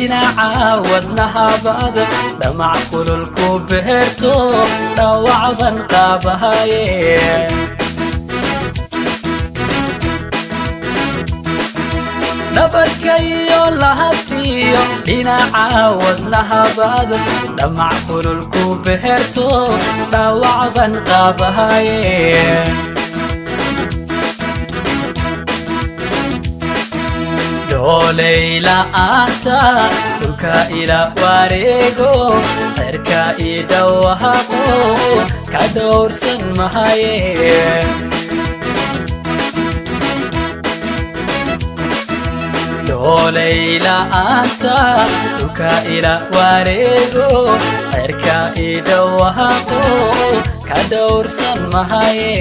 Dhinaca wadnahabad dhamac kulul ku beerto, dhawacban qaabahaye. Dhabarkayo lahabtiyo dhinaca wadnahabad dhamac kulul ku beerto, dhawacban qaabahaye. Dhooley la'aanta dhulka ila wareego, cerka i dhawaaqo, ka dhowrsan mahaye. Dhooley la'aanta dhulka ila wareego, cerka i dhawaaqo, ka dhowrsan mahaye.